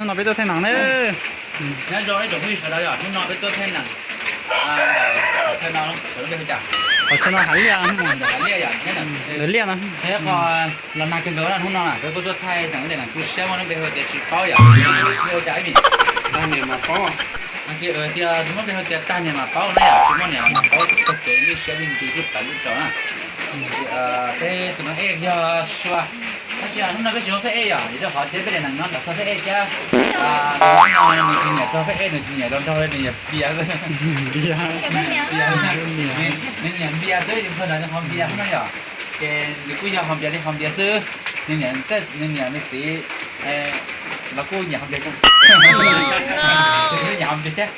Hnub no peb tuaj thaij nees ne. Nyob zoo ib tsoom phooj ywg sawv daws, yog hnub no peb tuaj thaij nees. Qhov chaw no hav liaj, ntawm liaj no. Qhov los nag kawg nkaus na, hnub no peb kuj tuaj thaij nees ib daim nees tu siab muaj lub npe hu tias tsis paub yom. Hu ua cas ib vim? Tag niam mas paub. Tias muaj lub npe hu tias tag niam mas paub na yom, tsis muaj niam los mas paub, txog kev lwj siab lwj ntsws lwj tawv lwj rau na. Peb tus neeg ej yog Sua. Tab sis hnub no peb tsis muaj phab ej yom, vim rau qhov tias peb daim nees no nram txog phab ej thiab. Nws tsis nyiam txog phab ej, nws tsis nyiam rau nraug li, nws nyiam npias xwb. Nws nyiam npias xwb, txog nram qhov npias xwb no yom. Ces nws kuj yog ho npias li ho npias xwb. Nws nyiam, nws nyiam nws txiv los kuj nyiam ho npias, nyiam ho npias thiab.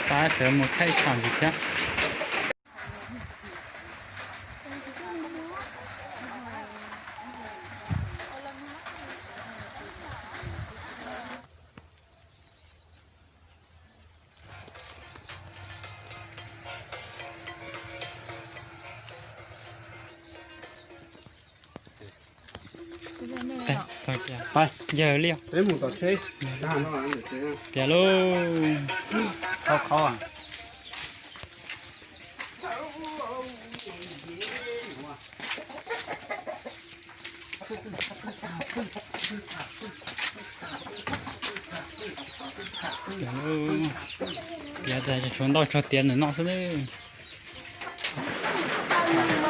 Tab sis mus thaij ib qho ntxiv thiab. Yawg li, piav lauj. Piav tas tshuav ntau tsog tiav ntawm no xwb.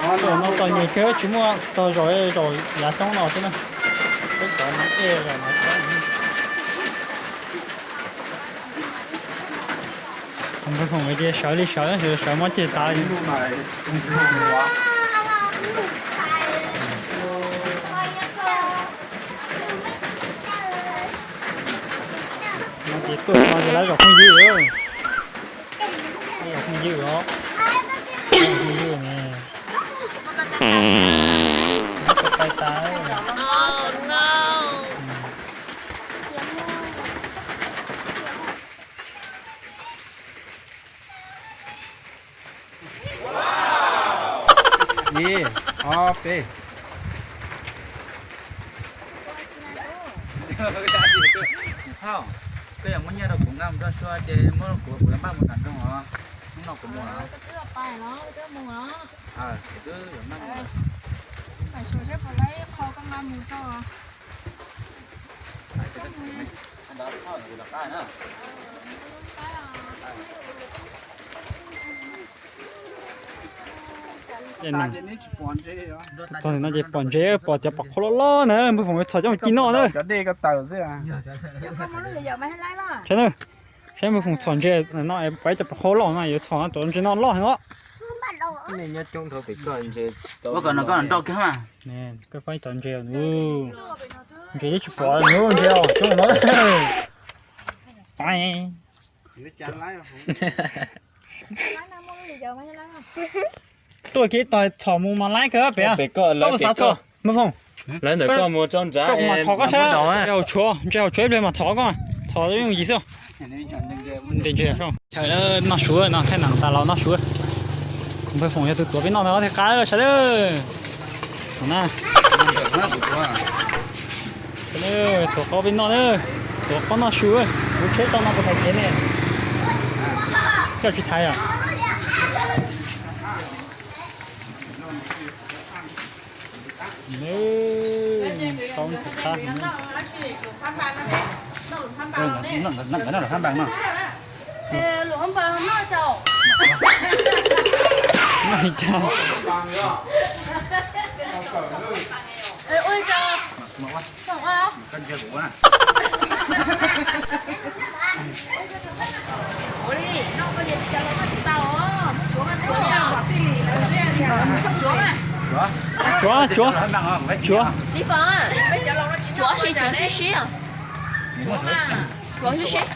Zaum no txom nyem kawg tsis muaj tog zaum, zaum yav xyoob no xwb na. Peb cov no ej zaum no. Npawg Foom tias sawv li sawv, sawv mob ceg tas. No ces tuaj no ces lawv zaum phooj ywg, zaum phooj ywg os, phooj ywg ne. Tais tas. Ib, ob, peb. Phauj, koj yuav muab nyiaj rau kuv nqa mus rau Sua ces muab rau kuv, kuv yuav npaj mus nram nroog os. Hnub no kuv mus os. Kuv twb yuav npaj mus. Txog no ces pom ntses, pom cov pom qhov loj loj na, npawg Foom txhom coj mus ci noj na. Saib na, saib npawg Foom txhom ntses no, pom cov pom qhov loj no yuav txhom no, tuav ntses no loj heev os. Koj faib cov ntses, ntses twb tsis pom, ntses os, coob no. Tuaj kiag tog txhom mus mas laib kawg pem. Koj mus xav txhom npawg Foom. Lawv ntawm koj mus tso ntsav, koj mus mas txhom koj saib. Tshuav ntses, haus tshuav ib pliag mas txhom koj, txhom yooj yim xwb. Chaw noj su no, thaij nees tas los noj su. Npawg Foom yog tus tuav peb noj ntawd thiaj qab sawv daws. Tuav qaub peb noj, tuav qaub noj su. Kuv tsheb tau no kuv thaiv kev ne. Koj tsis thaiv os? Ntawm no lawm phab npas no. Tsuav, tsuav, tsuav. Tsuav sib sib. Tsuav sib sib.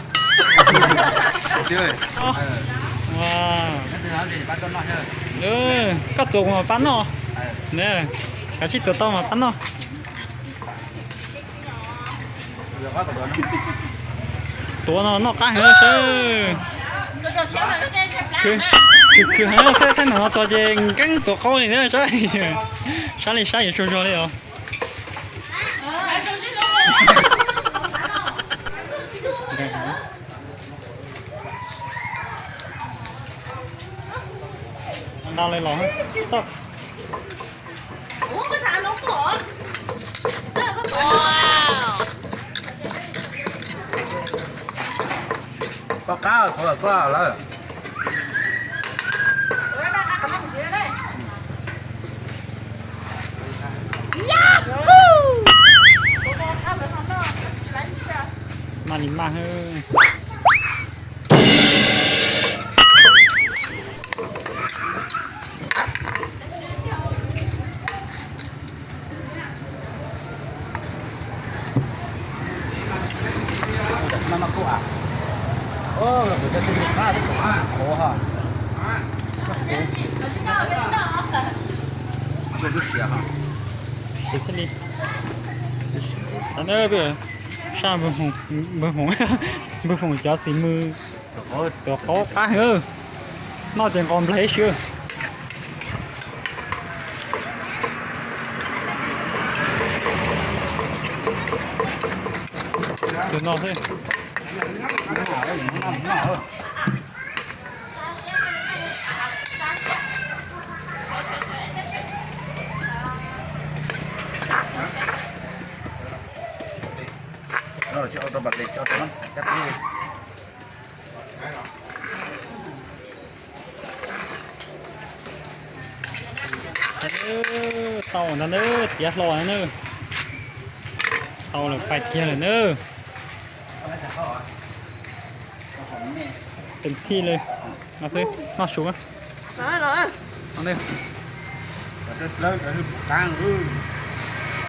Koj tuav kuv mam pab noj. Kav tsij tuav tau mam pab noj. Tuav no noj qab heev sab. Khwv heev, thaij nees no txog ces nkeeb tuav qaub li na. Saib li saib yuav tsaug zog li os. Nqa li los toj. Koj qab qhov koj lawm. Maj li maj. Tus thiaj li, sab npawg Hoom, npawg Hoom cov xis mws tuav qaub qab heev, noj ces nqos npleg ib si. Tus no xwb. Tau ntag nawb, tiav hlo na nawb. Tau lawm, pais kiag lawm nawb. Tes thij li no xwb, noj su. Dlawb dlawb hwj puv qab lawm.